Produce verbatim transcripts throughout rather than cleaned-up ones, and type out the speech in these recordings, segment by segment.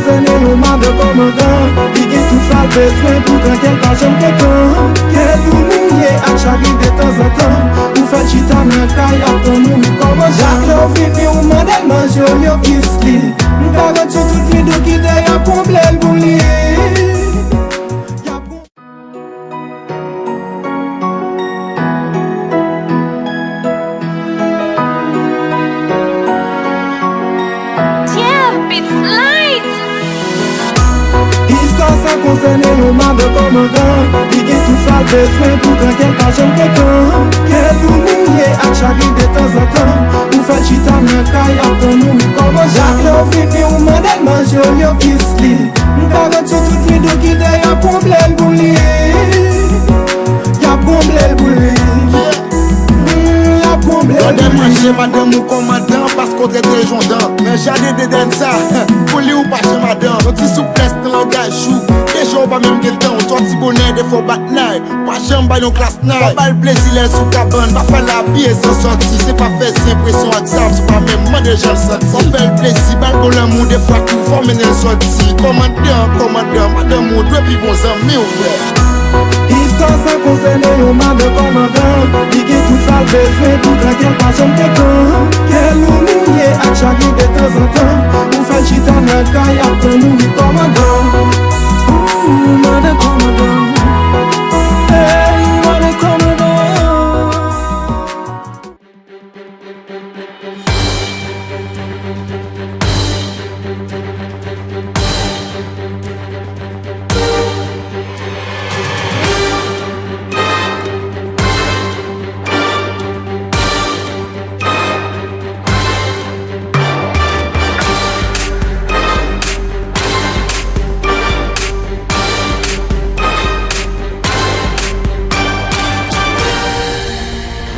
Sène yon madan kòmandan, li gen tout sa l bezwen, poutan kè l pa janm kontan. Kè l mouye ak chagren detanzantan, ou fè l chita nan kay ap tann ou kòmandan. Chak lè w vini, ou mande l manje olye w kis li. M garanti w tout vidéo ki te y ap konble l pou li. Y ap Istwa sa konsène yon madan kòmandan. Li gen tout sa l bezwen, poutan kè l pa janm kontan. Kè l mouye ak chagren detanzantan, ou fè l chita nan kay ap tann ou kòmandan. Chak lè w vini, ou mande l manje olye w kis li. M garanti w tout vidéo ki te y ap konble l pou li. Y ap konble l pou li. Mm, y ap konble l pou li. Lòdè manje madanm ou kòmandan, paske w trete l jan w dan. Men jan de dedan sa, pou li ou pa jan madanm. Yon ti souplès nan langaj ou. Deja w pa menm gen tan, w sòti bonè, defwa w bat nay. Pa janm bay yon klas. Nan, pa ba l plezi lè l sou kabann, pa fè l abiye san sòti. Se pa fè se enpresyon ak zam, se pa menm mande jan l santi. Fò fè l plezi, ba l bon lanmou, defwa tou fò mennen l sòti. Kòmandan, kòmandan, madanm ou dwe pi bon zanmi w, frè. Istwa sa konsène yon madan kòmandan. Li gen tout sa l bezwen, poutan kè l pa janm kontan. Kè l mouye ak chagren detanzantan, ou fè l chita nan kay ap tann ou kòmandan. Ooh, madan kòmandan. Hey, madan kòmandan.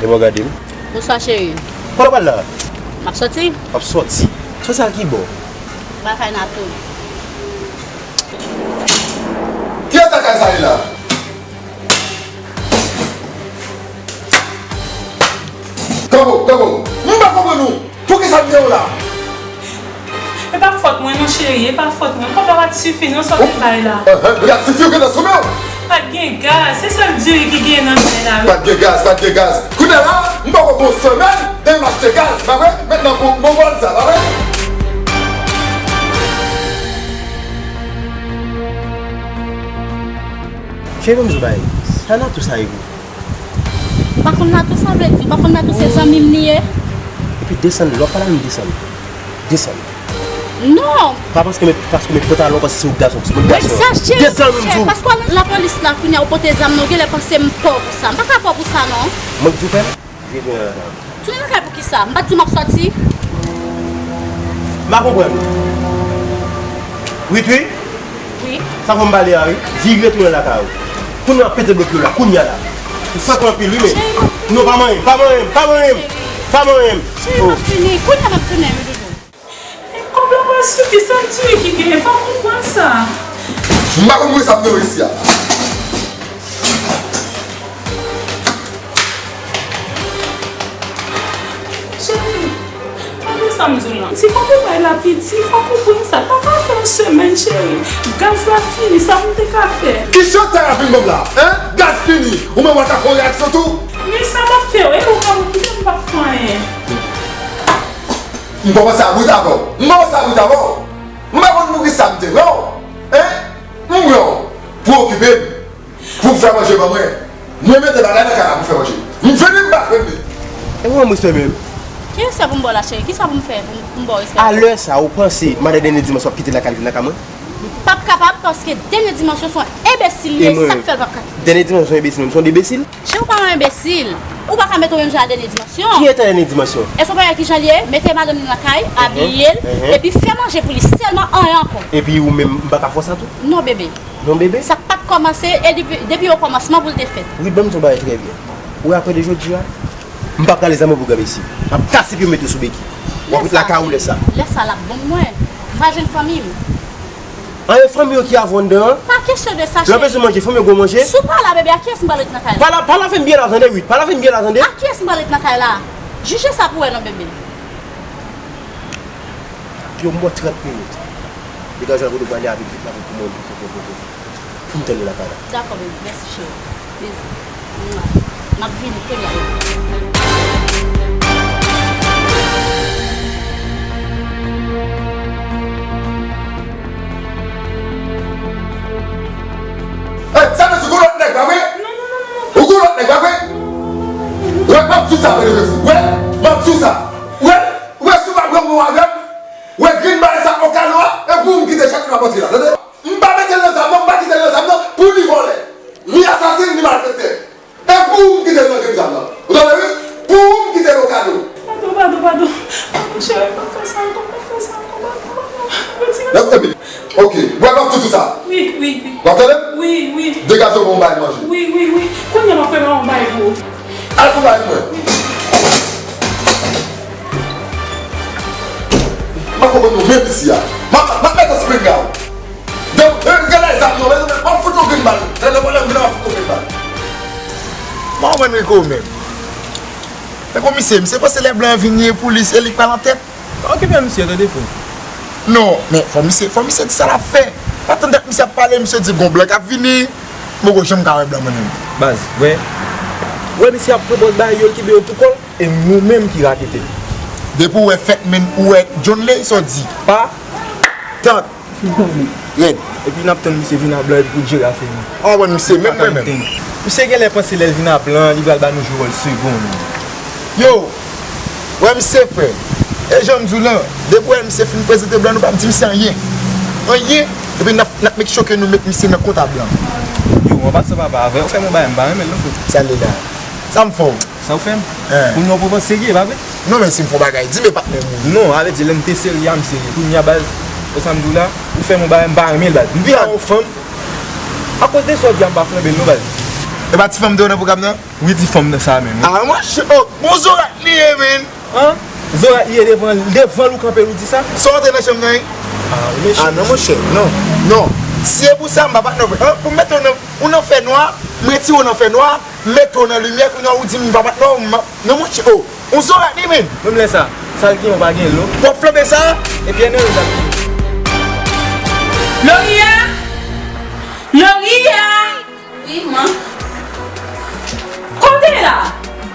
E bò gade m. Bonswa, cheri. Kote w pral la? M ap sòti. W ap sòti? Sòti al ki bò? M pral kay Natou. Ki eta kay sa ye la? Tango, tango. M pa konprann ou. Poukisa m gen w la? E pa fòt mwen non, cheri, e pa fòt mwen. Kòb la pa t sifi non, sa w te bay la. Enhen, gaz sifi ou gentan sou men w. Pa t gen gaz, se sèl diri ki genyen nan kay la, wi. Pa t gen gaz, pa t gen gaz. Kounye a la, m poko gen yon semèn, depi m achte gaz, pa vre? Mentnan pou m vòl sa, pa vre? Cheri, ban m di w bagay. Sa Natou sa ye pou ou? Ou pa konn Natou sa vle di? Ou pa konn Natou se zanmi m li ye? Epi desann, lè w ap pale avè m, desann. Desann. Non! Pa paske m, paske m pantalon, paske se yon gason, se yon gason. Egzajere, desann, m di w. Paske w al nan lapolis la, kounye a ou pote zam nan, ou genlè panse m pò pou sa. M pa ka pò pou sa, non. Mwen k di w fè l? Vin tounen lakay. Tounen lakay pou kisa? M pa t di w m ap sòti? M pa konprann. Wi, wi. Wi. Sa fò m pale a, wi. Vire tounen lakay ou. Kounye a pete blòk yo la, kounye a la. Ou fèk anpil, wi, men. Cheri, m ap vini. Non, pa manyen m, pa manyen m, pa manyen m. Cheri. Pa manyen m. Cheri, m ap vini. Kounye a m ap tounen, wi, doudou. E kòb la pa sifi, sèl diri ki genyen, fò w konprann sa. M pa konn pou kisa m nan isi a. Cheri, tande sa m di w lan. Ti kòb ou bay la piti, fò w konprann sa. Pa ka fè yon semèn, cheri. Gaz la fini, sa pou m te ka fè? Ki chantay ap vin ban m la, en? Gaz fini, ou menm w ap ka fè yon reyaksyon tou? Men sa m ap fè, e ou ka kite m p ap fè anyen. M kòmanse a bout avè w. M kòmanse a bout avè w. M pa konn poukisa m te pran w. En? M pran w pou okipe m. Pou w fè manje ban mwen. Mwen mete bagay nan kay la pou fè manje. M vini, m pa jwenn li. E mwen, m respè menm. Kiyès pou m ba w la, cheri? Kisa pou m fè pou m, pou m ba w respè? A lè sa, ou panse madan Dènye Dimansyon ap kite lakay vin lakay mwen? Li p ap kapab, paske Dènye Dimansyon se yon enbesil li ye, sa k fè l p ap ka kite. Dènye Dimansyon se yon enbesil menm, se yon enbesil? Cheri, ou pa yon enbesil. Ou pa ka mete w menm jan a Dènye Dimansyon. Ki eta Dènye Dimansyon? Èske w pa wè kijan l ye? Mete madanm li nan kay, abiye l, epi fè manje pou li sèlman, anyen ankò. Epi ou menm, m pa ka fè w sa tou? Non, bebe. Non, bebe. Sa pa t kòmanse, e depi, depi okòmansman pou l te fèt. Wi, ban m di w yon bagay trè byen. Ou wè apre de jodi a, m p ap rale zam mwen pou granmesi. M ap kase pye w, mete w sou beki. W ap ret lakay ou lè sa. Lè sa l ap bon pou mwen. M va jwenn fanmi m. An, e fanmi yo ki avè w anndan an? Pa kesyon de sa, cheri. Lè w bezwen manje, fanmi yo gen w manje? Si w pa la, bebe, a kiyès m pral ret nan kay la? Pale, pale avè m byen la, tande, wi. Pale avè m byen la, tande. A kiyès m pral ret nan kay la? Jije sa pou w wè non, bebe. Yo, m ba w trant minit. Degaje w nan kote w prale a vit vit la pou, pou mwen, pou, pou, pou, pou, pou m tann ou lakay la. Dakò, baby. Mèsi, cheri. Bizou. Mwa. M ap vini kounye a. Hey, sa vle di ou gon lòt nèg, pa vre? Non, non, non, non, non. Ou gon lòt nèg, pa vre? Wè, m ap di w sa, mwen, wè, m ap di w sa. Wè, wè, si w pa pran bon avè m, wè, grenn bagay sa, okalo a, e pou ou m kite chak jou m ap antre la, tande? M pa mete l nan zam nan, m pa kite l nan zam nan, pou li vòlè. Li asasen, li malfektè. E pou ou m kite l nan grenn zam nan. Ou tande, wi? Pou ou m kite l okalo. Padon, padon, padon. Padon, cheri, pa fè sa ankò, pa fè sa ankò, padon, padon. Retire sa. Epi, ok, wè, m ap di w sa. Wi, wi, wi. W ap tande m? Wi, wi. Degaje w, ban m bay manje. Wi, wi, wi. Kounye a m ap prepare yon bay pou ou. Al fè yon bay pou mwen. M ap konprann nou menm isi a. M ap, m ap mete spring la. Donk, e, gade zam yo, mezanmi, m ap fout yon grenn bal. Lè nou pale, m vin, m ap fout yon grenn bal. M ap konprann Rico menm. Tankou misye, misye panse lè blan vini, e pou li, se li k pral antèt. Pa okipe misye, tande frè. Non, men fò misye, fò misye di sa l ap fè. Pa tann dat misye ap pale, misye di gon blan k ap vini. M poko janm ka wè blan mwen menm. Baz, wè. Wè misye ap pran bòz bagay yo, l kenbe yo pou kò l, e nou menm ki rakete. Depi w wè fèt, men ou wè John Lay, sa w di? Pa tann. Rèd. Epi n ap tann misye vin a blan epi pou l jere afè nou. An wè misye menm, mwen menm. Misye genlè panse lè l vin a blan, li pral ba nou jwe wòl segon. Yo, wè misye frè. E jan m di w lan, depi w wè misye fin prezante blan, nou p ap di misye anyen. Anyen. Epi n ap, n ap make sure ke nou met misye nan kont a blan. Yo, an pasan papa, avè w fè m yon bagay m pa renmen l non frè. Sa l ye la? Sa m fè w? Sa w fè m? Hein. Kounye a w poko serye, pa vre? Non, men si m fè yon bagay, di m e patnè m ou ye. Non, a vle di lè m te serye a, m serye. Kounye a baz, wè sa m di w la, ou fè m yon bagay m pa renmen l baz. M vin a yon fanm. Akoz de sa w di a m pa flanbe l non baz. E pa ti fanm te yo nan pwogram nan? Wi, ti fanm nan sa menm wi. Ah, monchè, oh, bon zorat li ye, men. An? Zorat li ye devan, devan l ou kanpe l ou di sa? Sa w antre nan chanm nan wi? Ah, ou mechan. Ah, non, monchè, non, non. Si e pou sa, m pa patnè w vre. An, pou m mete w nan, ou nan fènwa, m retire w nan fènwa, m mete w nan limyè, kounye a ou di m m pa patnè w, m ap, non, monchè, oh. Yon zorat li menm. Menm lè sa, sa l gen, ou pa gen l non. W ap flanbe sa? E pyè nan yo sa l gen. Loria! Loria! Wi, man. Kote la?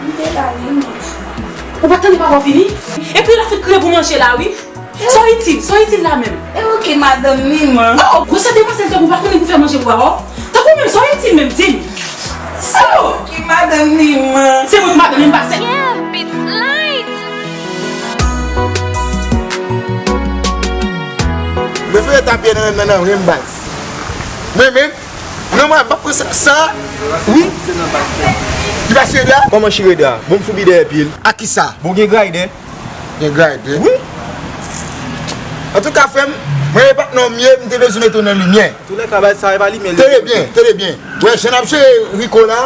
M te la, wi, man. Ou pa tande papa w vini? Epi l ap fout kriye pou manje la, wi. Sa w itil? Sa w itil la menm? E oke, madanm ni, man. Oh, gwosè demwazèl tankou w pa konnen pou fè manje pou papa w. Tankou menm, sa w itil menm, di m? Oh! Ki madanm ni, man. Se mwen ki madanm li, m pa sè. Yeah, bitch, light. Mwen fè tapye nan, nan, nan, nan, baz. Mwen menm, non, mwen, m ap pran sa, sa, wi. Li pa chire dra? Kòman chire dra? Bon, m foubi dèyè pye l. A kisa? Bon, gen graydè. Gen graydè. Wi. Antouka, frè m, mwen e patnè w m ye, m te bezwen mete w nan limyè. Antoulèka, bagay sa e pa limyè l ye. Tande byen, tande byen. Wè, jan n ap jere Rico la,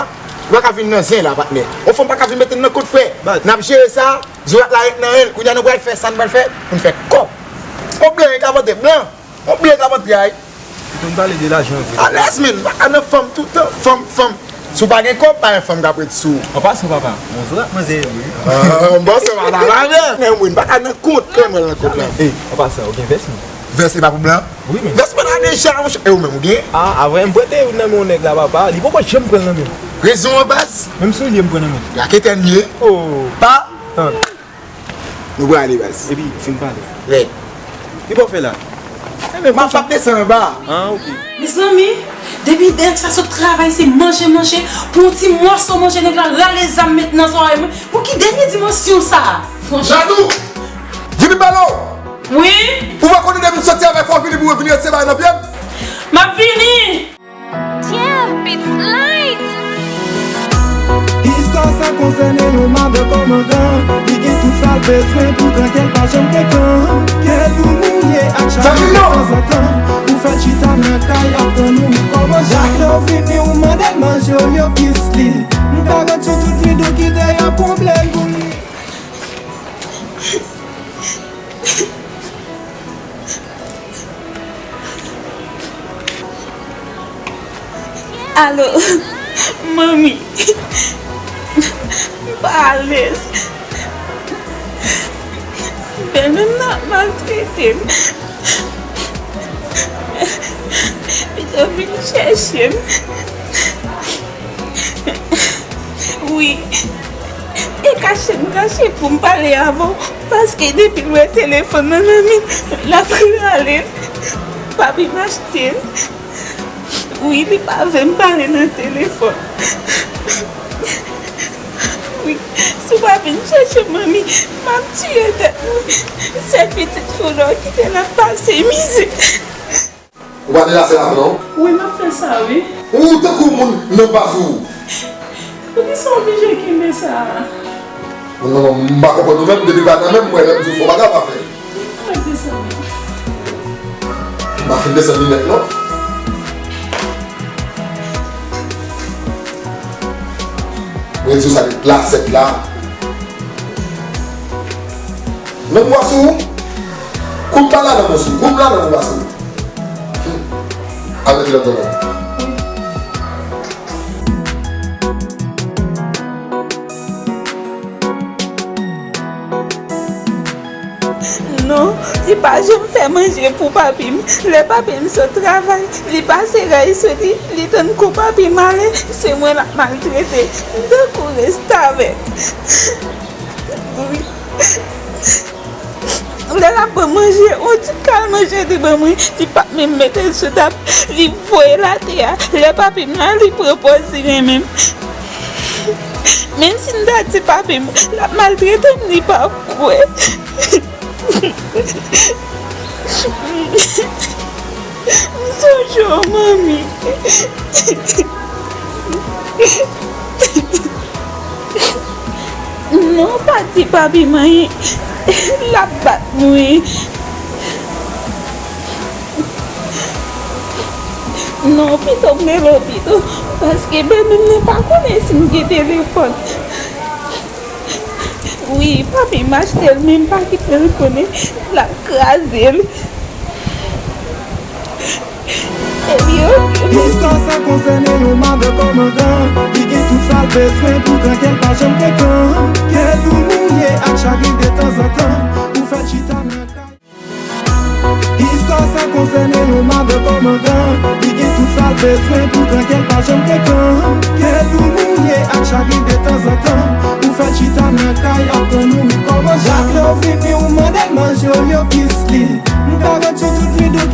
ou pa ka vin nan zen la, patnè. Yon fanm pa ka vin mete n nan kont, frè. N ap jere sa, zorat la ret nan men l. Kounye a nou pral fè sa n pral fè, pou n fè kòb. Yon blan ki ka vante blan. Yon blan ki ka vante ay. Ou konn pale de lajan vre. Alèz, men, m pa ka nan fanm toutan, fanm, fanm. Si w pa gen kòb, pa gen fanm k ap ret sou ou. An pasan, papa, bon zorat manzè ye vre. Ah, bon, se pa la, la, la. Men, wi, m pa ka nan kont, kè mwen nan kont la. E, an pasan, ou gen vès, non? Vès, e pa pou blan? Wi, men. Vès mwen la deja, monchè. E ou menm, ou gen? Ah, avè m prete youn nan men yon nèg la, papa. Li poko janm pran l nan men m. Rezon an, baz? Menm soulye m pran nan men l. Raketè n ye. Oh. Pa. Tann. Nou prale, baz. Epi, fin pale. Rèd. Ki pa w fè la? M ap, m ap desann anba. Ah, ok. Mezanmi, depi nèg sa sot travay, se manje, manje. Pou yon ti mòso manje, nèg la rale zam met nan zòrèy mwen. Pou ki dènye dimansyon sa a? Franchman. Jadou! Jimmy Balo! Wi? Ou pa konnen depi m soti avèk fò vini pou revini ret se bagay nan pye m? M ap vini! Damn, bitch, light! Istwa sa konsène yon madan kòmandan. Li gen tout sa l bezwen pou trankè l pa janm frekan. Kè l tou mouye ak chalè tanzantan. Ou fè l chita nan kay ap tann ou kòmandan. Chak lè w vini ou mande l manje olye w kis li. M garanti w tout vide ou kite yon pwoblèm pou li. Alo, manmi, m pa alèz. Bèlmè m nan ap maltrete m. Yo vin chèche m. Wi. E kache m kache pou m pale avè w, paske depi l wè telefòn nan nan men m, l ap rale l. Papi m achte l. Wi, li pa vle m pale nan telefòn. Wi, si w pa vin chèche m, manmi, m ap tiye tèt mwen. Sèl pitit fi w la w kite l ap pase mizè. Ou pa te la sèl avan non? Wi, m ap fè sa, wi. Ou tankou moun nan pa sou ou. Poukisa w oblije kenbe sa a? Non, non, non, m pa konprann ou menm, depi pa nan menm mwen, lè m di w fè w pa ka pa fè. Ou pa desann. M pa fin desann li nèt non. Mwen di w sa nèt la, sèt la. Nan bwa sou ou. Koum pa la nan bwa sou ou. Koum la nan bwa sou ou. Hmm. Avèk lòt nan. Non, li pa janm fè manje pou papi m. Lè papi m sot travay, li pase ray sou li, li tann kou papi m ale, se mwen l ap maltrete. M tankou restavèk. Wi. Lè l ap ban m manje, on ti kal manje li ban mwen, li p ap menm mete l sou tab. Li voye l atè a. Lè papi m la, li pran pòz li renmen m. Menm si m ta di papi m, l ap maltrete m, li p ap kwè. M sonje w, manmi. Non, pa di papi m anyen. L ap bat mwen. Non, pito m rele w pito. Paske bèlmè m nan pa konnen si m gen telefòn. Wi, papi m achte l, men m pa kite l konnen. L ap kraze l. Epi, ok. Istwa sa konsène yon madan kòmandan. Li gen tout sa l bezwen, poutan kè l pa janm kontan. Kè l ou mouye ak chagren detanzantan. Ou fè l chita nan kay. Istwa sa konsène yon madan kòmandan. Li gen tout sa l bezwen, poutan kè l pa janm kontan. Kè l ou mouye ak chagren detanzantan. Ou fè l chita nan kay ap tann ou kòmandan. Chak lè w vini, ou mande l manje olye w kis li. M garanti w tout vid ou